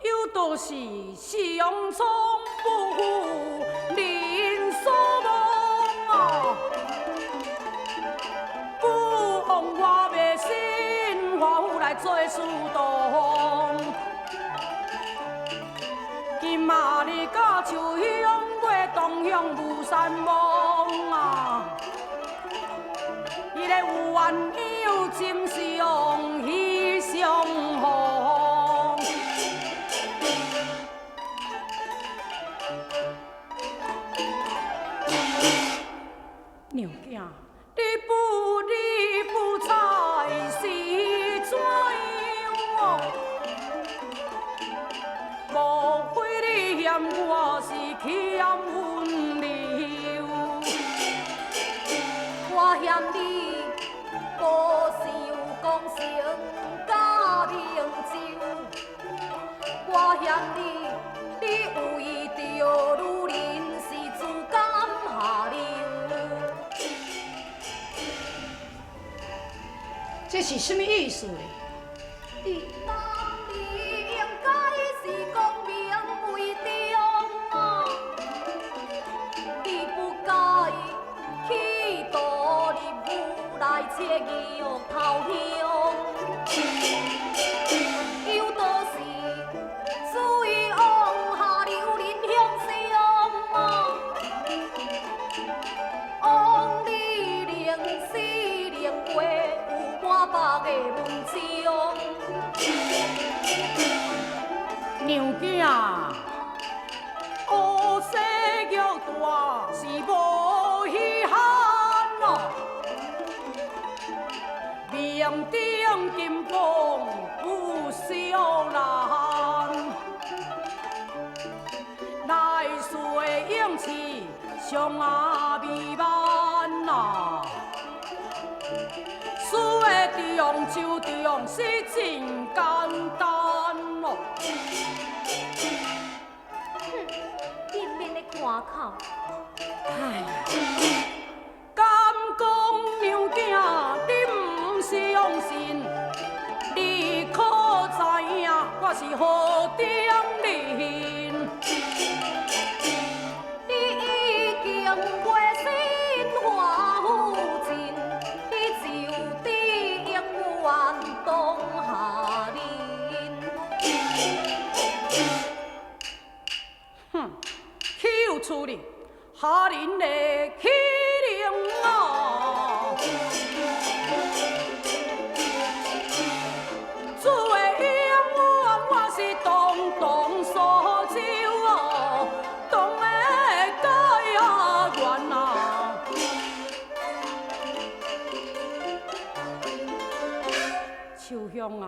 有道是相冲不负人所望啊！不枉我卖身华府来做书童。今仔日甲秋香过东乡无山望啊！彼个鸳鸯真相喜相逢。娘囝，你不理不睬是怎样？莫非你嫌我是欠温柔？我嫌你无想功成甲名就，我嫌你，你为著女人是自甘下流。这是啥物意思咧？你当你应该是光明为重啊，你不该去堕入府内切玉头香。有道是水往下流人向上啊，枉你能诗能画，有满腹的文章。娘囝，乌西玉大是无稀罕咯，明灯金榜有小难，来世的勇士上啊美满啊，输的中就中是真简单咯。哼，面面的看口。唉，敢讲娘囝，你毋相信？你可知影我是何等人？你已经卖身华府尽，你就得永远当下人。哼，岂有此理！下人的欺凌啊！做的永远我是当当苏州哦，当的解啊愿啊！秋香啊，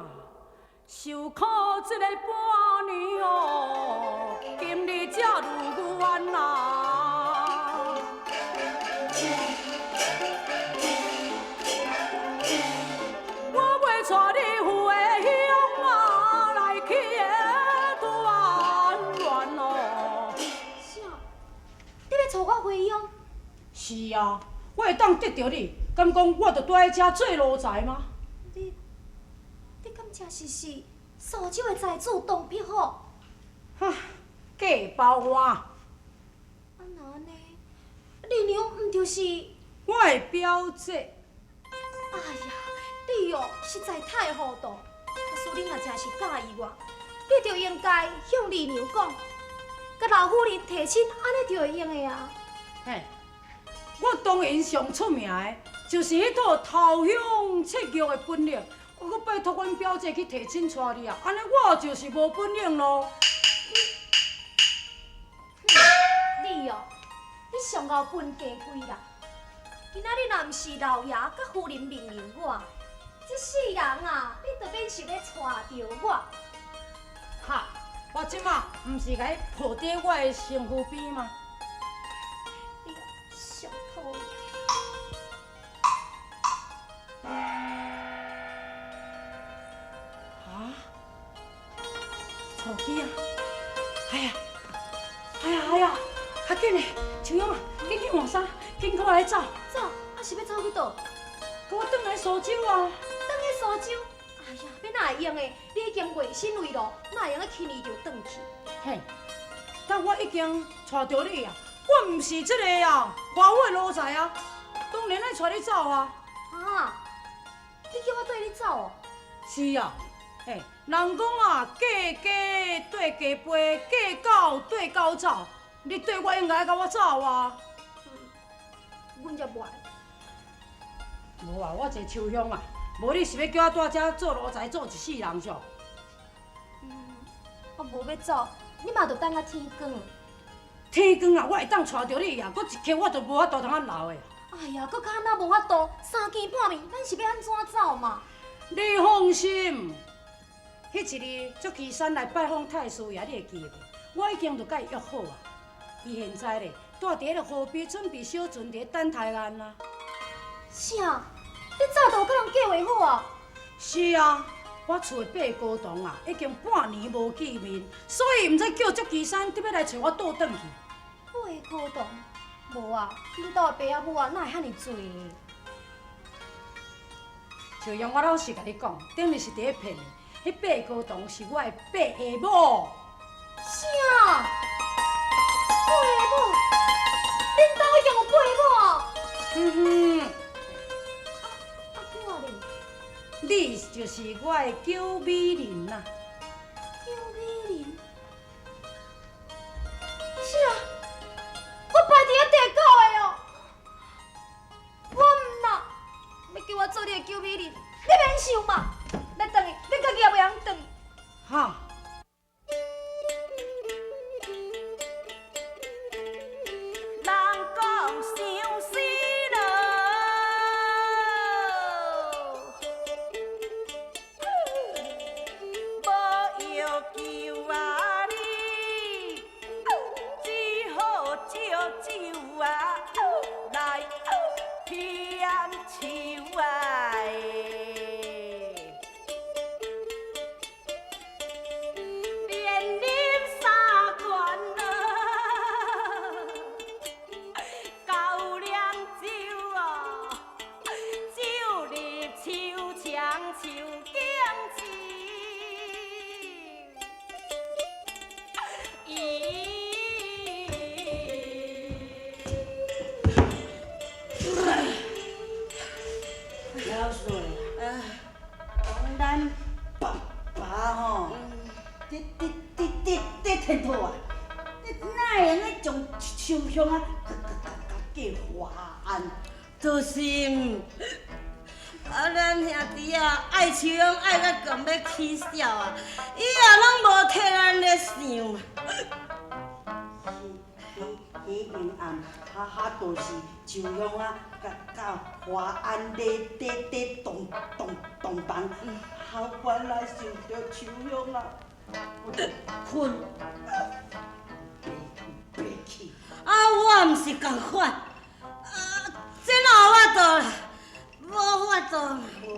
受苦这个半年哦，今日才如愿啊！我袂带你回乡啊，来去团圆哦。啥？你欲带我回乡？是啊，我会当得著你，敢讲我就蹛佇遮做奴才吗？你，你敢真是是苏州的财主唐伯虎？哈，假包换。啊那按呢？你娘毋就是我的表姐？哎呀，你哦实在太糊涂。假使你若真是佮意我，你就应该向二娘讲，佮老夫人提亲，按呢就会用的啊。嘿，我当然上出名的，就是彼套偷香窃玉的本领。我阁拜托阮表姐去提亲娶你啊，按呢我就是无本领咯。你哦，你上𠢕分家规啦！今仔日若毋是老爷佮夫人命令我，这世人啊，你就免想欲娶著我。哈，我这马毋是共你抱伫我的身躯边吗？你上讨厌！啊？手机啊！哎呀，哎呀，哎呀，较紧嘞，秋香啊，紧去换衫，紧跟我来走。走，啊是欲走去佗？跟我转来苏州啊！转去苏州？哎呀，欲哪會用的？你已經月身為奴，哪會用得輕易就轉去？嘿，但我已經娶著你啊，我毋是這個啊，華府的奴才啊，當然愛帶你走啊。啊？你叫我綴你走哦？是啊，嘿，人講啊，嫁雞綴雞飛，嫁狗綴狗走，你綴我應該愛共我走啊。阮才無愛。無啊，我一個秋香啊，無你是欲叫我蹛遮做奴才做一世人唂？我無欲走，你嘛著等到天光。天光啊，我會當娶著你啊，閣一刻我就無法度通啊留的。哎呀，閣較哪無法度，三更半暝，咱是欲按怎走嘛？你放心，彼一日祝岐山來拜訪太師爺，你會記得無？我已經就共伊約好啊。伊現在咧，蹛佇彼个河邊準備小船佇咧等待咱啊。啥？你早就有佮人計劃好啊？是啊，我厝的八哥同啊，已經半年無見面，所以毋知叫祝岐山得欲來揣我倒轉去。八哥同？無啊，恁兜的爸仔母啊，哪會遐爾濟？就用我老實共你講，頂日是佇咧騙你，彼八哥同是我的伯母。啥？伯母？恁兜已經有伯母啊？嗯哼。啊，我咧？你就是我的九美人啊！九美人？啥？我排佇咧第九个哦！我毋啦，欲叫我做你的九美人，你免想嘛！欲轉去，你家己也袂曉轉。哈？人講相思囉，無藥救啊你，只好借酒啊來填愁啊。連飲三罐囉，高粱酒哦，酒入秋腸秋景子。咦，老师，讲咱爸爸吼，伫伫伫伫伫天土啊，你哪會用得將秋香啊，共共共嫁華安？就是，啊，咱兄弟啊，愛秋香愛甲強欲起痟啊，伊也攏無替咱咧想。彼彼昏暗，哈哈，就是秋香啊，佮佮華安咧咧咧洞洞洞房，好原來想著秋香啊，我就睏袂去。啊，我毋是仝款，啊，這哪有法度啦？無法度。無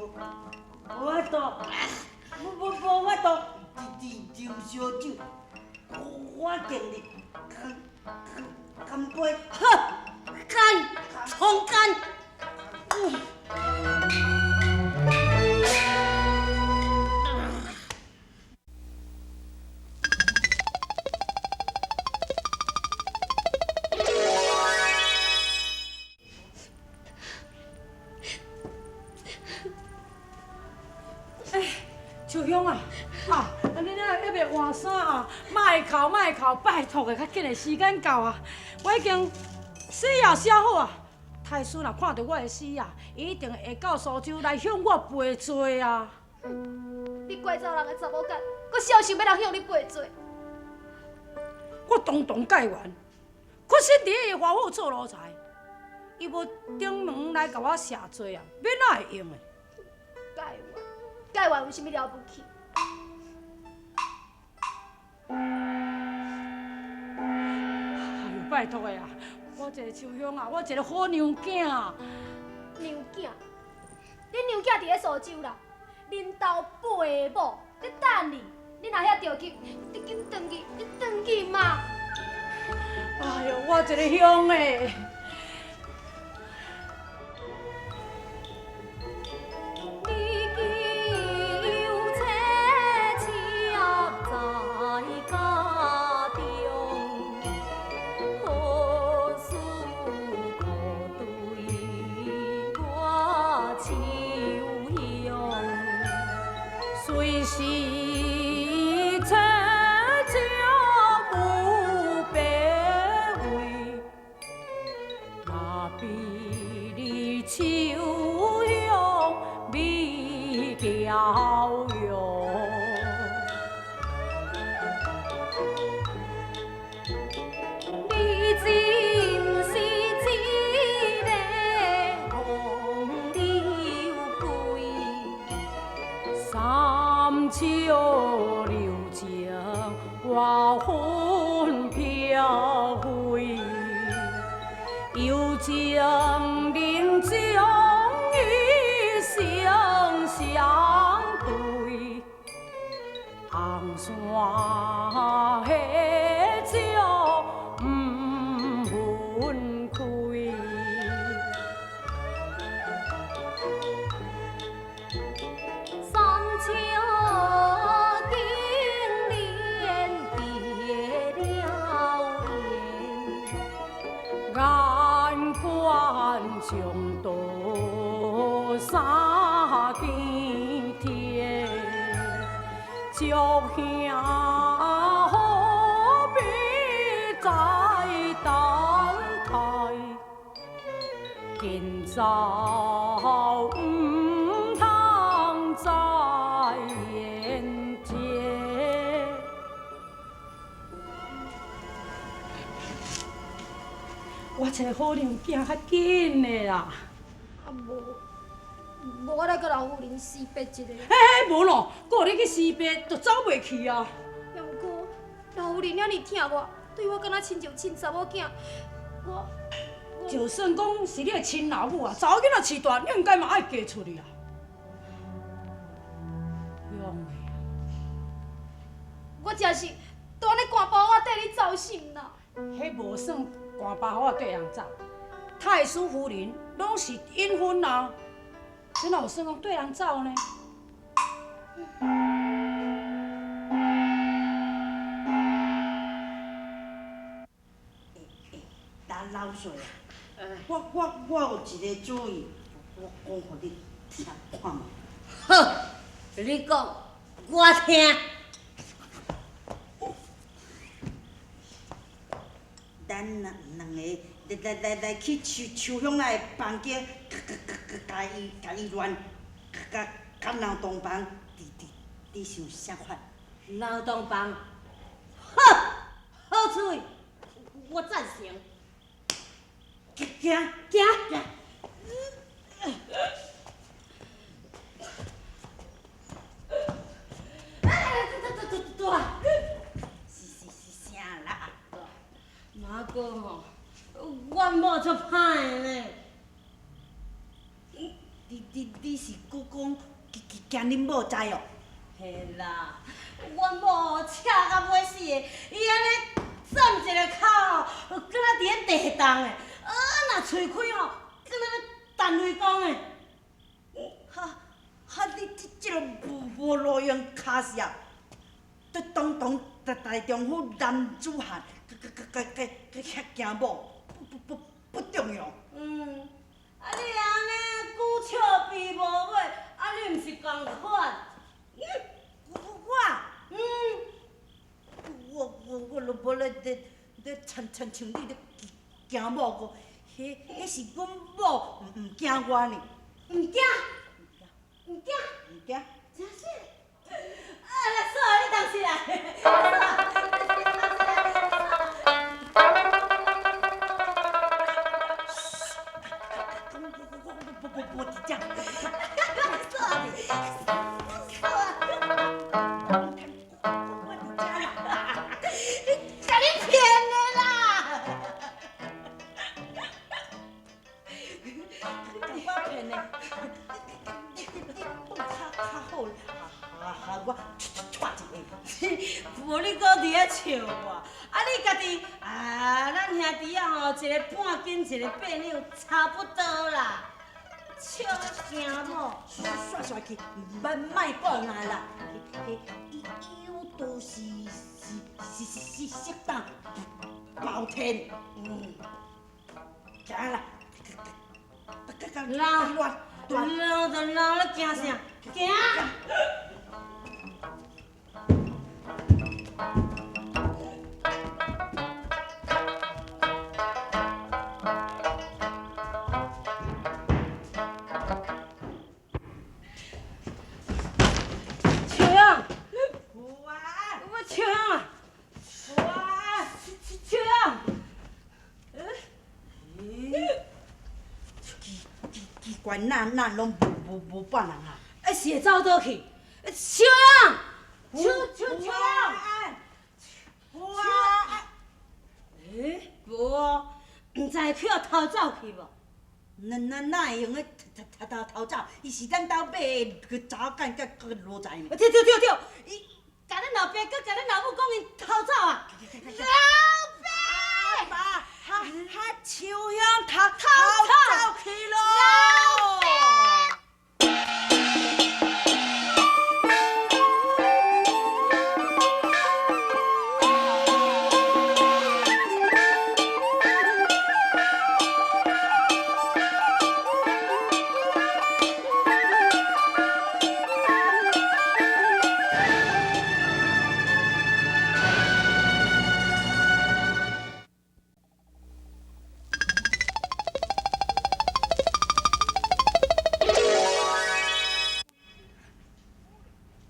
無法度，無無無法度，一一斟燒酒，我敬你乾乾乾杯。好，乾，重乾。欸，秋香啊，啊，你若猶未換衫啊，莫哭莫哭，拜託的，較緊的時間到啊，我已經詩也寫好啊。太師若看著我的詩啊，伊一定會到蘇州來向我賠罪啊！你拐走人的查某囝，閣痟想欲人向你賠罪？我堂堂解元，屈身佇彼个華府做奴才，伊無登門來共我謝罪啊，欲哪會用的？解元，解元有啥物了不起？哎喲，拜託的啊！我一個秋香啊，我一個好娘囝。娘囝？恁娘囝佇咧蘇州啦，恁兜八某咧等你，你若遐著急，你緊轉去，你轉去嘛。哎喲，我一個鄉的。你求我魂飘飞，有情人终一生相对，红线彼石毋分开。三尺金莲结了缘，眼观长途三更天，祝兄何必再等待？今朝毋通再沿街。我找好娘囝较紧的啦。啊无，无我来佮老夫人死别一下。嘿嘿，无咯，阁予你去辞别，就走袂去啊。也毋过老夫人遐尔疼我，对我敢若亲像亲查某囝，我就算讲是你的亲老母啊，查某囡仔饲大，你应该嘛爱嫁出去啊。勇的，我真是蹛咧寒包仔底咧走是毋啦？彼无算寒包仔底人走，太师夫人拢是隐婚啊，这哪有算讲缀人走呢？老岁啊，我有一个主意，我讲予你听看觅。好，你讲，我听。咱两个来去秋秋香仔的房间，共伊乱，共闹洞房，你想啥法？闹洞房，好，好主意，我赞成。行行。行。哎，大大。是啥啦？马哥吼，阮某足歹的呢。你是阁讲惊恁某知哦？嘿啦，阮某赤甲欲死的，伊按呢欉一个跤吼，敢若伫咧地动的，啊若喙开吼，敢若欲弹雷公的。哈哈！你这个无路用跤数，对堂堂大丈夫男子汉，佮遐惊某，不重要。嗯，啊你按呢久笑鼻无尾，啊你毋是仝款？我，嗯，我都无咧亲像你咧惊某个，彼是阮某毋惊我呢。毋惊，毋惊，毋惊。真是。啊，来嫂，你同时来。我无伫遮。嫂，我伫遮啦。你共你骗的啦！你我骗的，你讲较好，予我带一个。无你阁伫遐笑我，啊你家己啊，咱兄弟仔吼，一个半斤，一个八两，差不多啦。笑啊惊某，煞煞去，莫讲啊啦。彼有都是适当包天，嗯，行啦，老乱老就老咧，惊啥？惊！秋香，有啊，我秋香啊，有啊，秋香。欸，奇怪，哪拢无半人啊？啊，是会走佗去？秋香，秋秋秋香，偷走去无？哪会用得偷偷偷走？伊是咱兜买的个查某囝佮佮奴才呢。对对对对，伊共恁老爸佮共恁老母讲𪜶偷走啊！老爸，爸，哈哈秋香偷偷走去咯！老爸。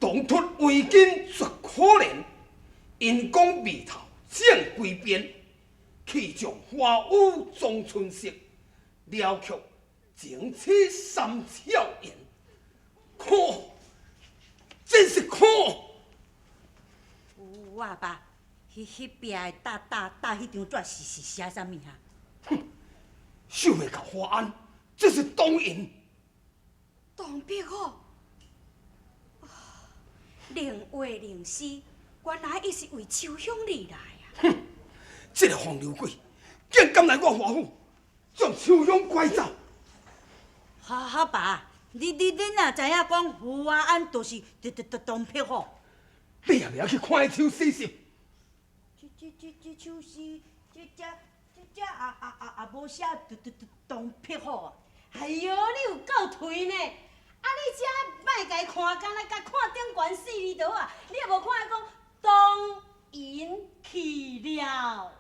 唐突围巾绝可怜，因讲眉头正归边，气将花雨装春色，了却情痴三巧言，可真是可。有啊爸，彼壁的搭搭搭彼张纸是写啥物啊？哼，想袂到华安，这是当赢。唐伯虎。灵话灵思，原来伊是为秋香而来啊！哼，这个风流鬼，竟敢来我华府，将秋香拐走！哈哈爸，你若知影讲胡华安就是唐伯虎，你也袂晓去看彼首诗是？这首诗，这这这也无写唐伯虎啊！哎哟，你有够颓呢！啊！你遮莫共伊看，敢若共看顶悬四字就好啊！你也无看伊讲东瀛去了。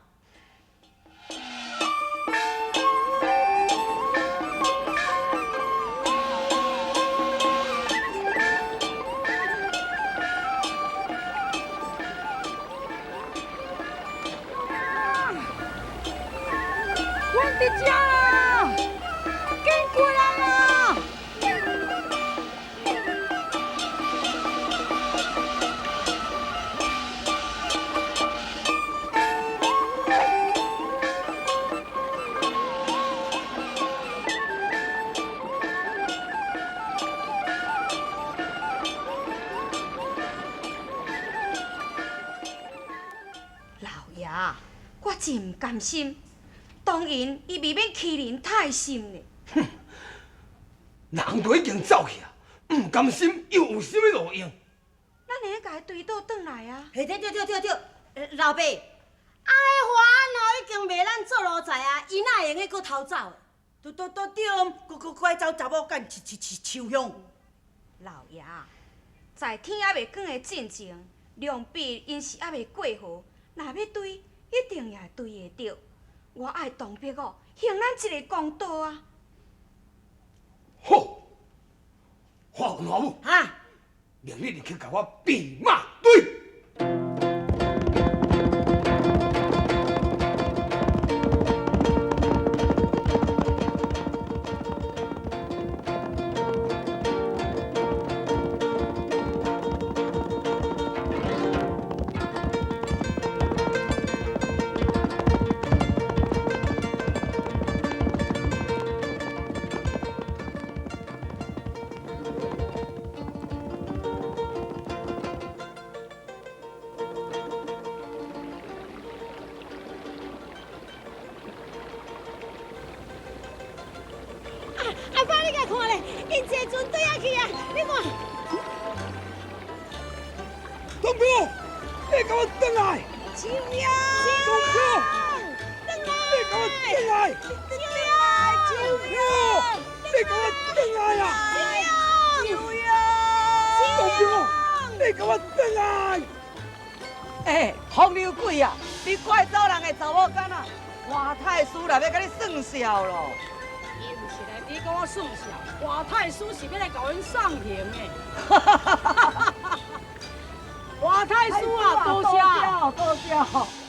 阮伫遮啦，紧过来啊！老爷，我真毋甘心，当然伊未免欺人太甚呢。哼，人都已经走去啊，毋甘心又有啥物路用？咱会用共伊追倒转来啊！嘿，对对对对对，老爸，啊，彼华安哦已经卖咱做奴才啊，伊哪会用得阁偷走的？对对对对，阁拐走查某囝秋香。老爷，在天犹未光的进前，梁壁𪜶是犹未过河，若欲追，一定也会追会著。我爱唐伯虎还咱一个公道啊！好，华文华武，哈，明日你去共我备马队。阿爸，你共看咧，𪜶坐船对遐去啊！你看。唐伯虎，你共我转来！秋香，唐伯虎，转来！你共我转来！秋香，你共我转来啊！秋香，唐伯虎，你共我转来！欸，风流鬼啊！你拐走人的查某囡仔，华太师来欲共你算数咯！伊毋是来伫共我算数，华太师是欲来共阮送行的。华太师啊，多谢，多谢。